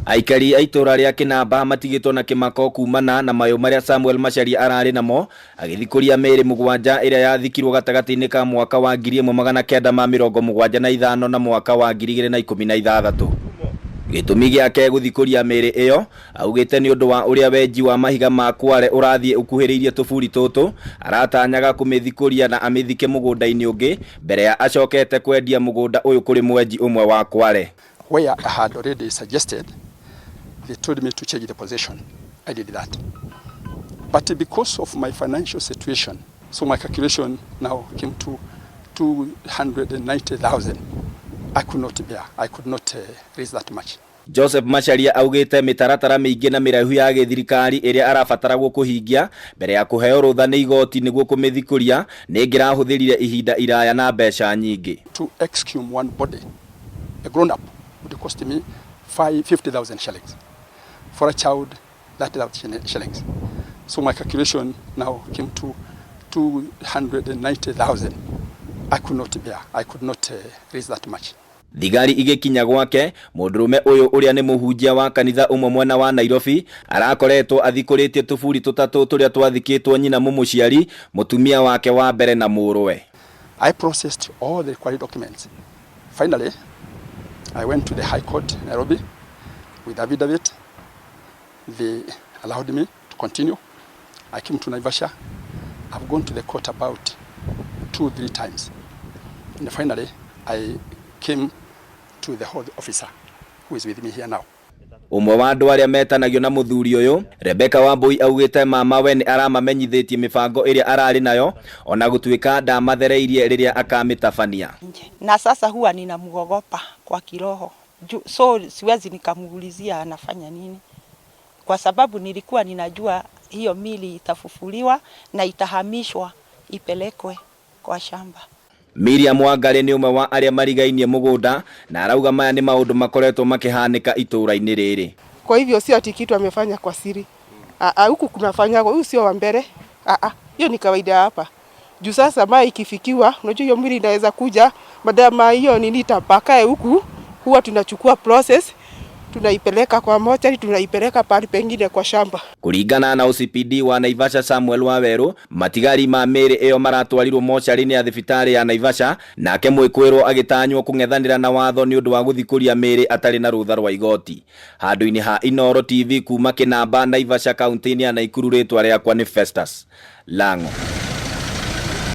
Aikari a itũra rĩa Kĩnamba matigĩtwo na kĩmako kumana na mayũ marĩa Samuel Macharia ararĩ namo agĩthikũria mĩĩrĩ mũgwanja ĩrĩa yathikirwo gatagatĩ-inĩ ka mwaka wa 1975 na mwaka wa 2016. Gĩtũmi gĩake gũthikũria mĩĩrĩ ĩyo augĩte nĩ ũndũ wa ũrĩa wenji wa mahiga ma kware ũrathiĩ ũkuhĩrĩirie tũburi tũtũ, aratanyaga kũmĩthikũria na amĩthike mũgũnda-inĩ ũngĩ mbere ya acokete kwendia mũgũnda ũyũ kũrĩ mwenji ũmwe wa kware. Where I had already suggested, they told me to change the position. I did that. But because of my financial situation, so my calculation now came to 290,000. I could not bear, I could not raise that much. Joseph Macharia augĩte mĩtaratara mĩingĩ na mĩraihu ya gĩthirikari ĩrĩa arabataragwo kũhingia mbere ya kũheo rũtha nĩ igoti nĩguo kũmĩthikũria nĩ ĩngĩrahũthĩrire ihinda iraya na mbeca nyingĩ. To exhume one body, a grown up, would cost me 50,000 shillings. For a child, 30,000 shillings. So my calculation now came to 290,000. I could not bear, I could not raise that much. Thigari igĩkinya gwake, mũndũrũme ũyũ ũrĩa nĩ mũhunjia wa kanitha ũmwe mwena wa Nairobi arakoretwo athikũrĩtie tũburi tũtatũ tũrĩa twathikĩtwo nyina mũmũciari, mũtumia wake wa mbere na mũrũwe. I processed all the required documents. Finally, I went to the High Court, Nairobi, with affidavit. They allowed me to continue. I came to Naivasha. I've gone to the court about 2, 3 times. And finally, I came to the health officer who is with me here now. Ũmwe wa andũ arĩa metanagio na mũthuri ũyũ, Rebecca Wambui, augĩte mama we nĩ aramamenyithĩtie mĩbango ĩrĩa ararĩ nayo ona gũtuĩka ndamathereirie rĩrĩa akamĩtabania. Na sasa huwa ninamwogopa kwa kiroho. So siwezi nikamuulizia anafanya nini, kwa sababu nilikuwa ninajua hiyo mili itafufuliwa na itahamishwa ipelekwe kwa shamba. Miriam Wangari nĩ ũmwe wa arĩa marigainie mũgũnda na arauga maya nĩ maũndũ makoretwo makĩhanĩka itũũra-inĩ rĩrĩ. Kwa hivyo sio ati kitu amefanya kwa siri. Huku kunafanywa, huyu sio wa mbele. Hiyo ni kawaida hapa. Juu sasa maa ikifikiwa, unajua hiyo mwili inaweza kuja, baada hiyo nini itapakae huku, huwa tunachukua process, tunaipeleka kwa mochari, tunaipeleka pahali pengine kwa shamba. Kũringana na OCPD wa Naivasha Samuel Waweru, matigari ma mĩĩrĩ ĩyo maratwarirwo mocarĩ-inĩ ya thibitarĩ ya Naivasha, nake mwĩkũĩrwo agĩtanywo kũng'ethanĩra na watho nĩ ũndũ wa gũthikũria mĩĩrĩ atarĩ na rũtha rwa igoti. Handũ-inĩ ha Inooro TV kuma Kĩnamba, Naivasha, kaunti-inĩ ya Naikuru, rĩtwa rĩakwa nĩ Festus Lang'o.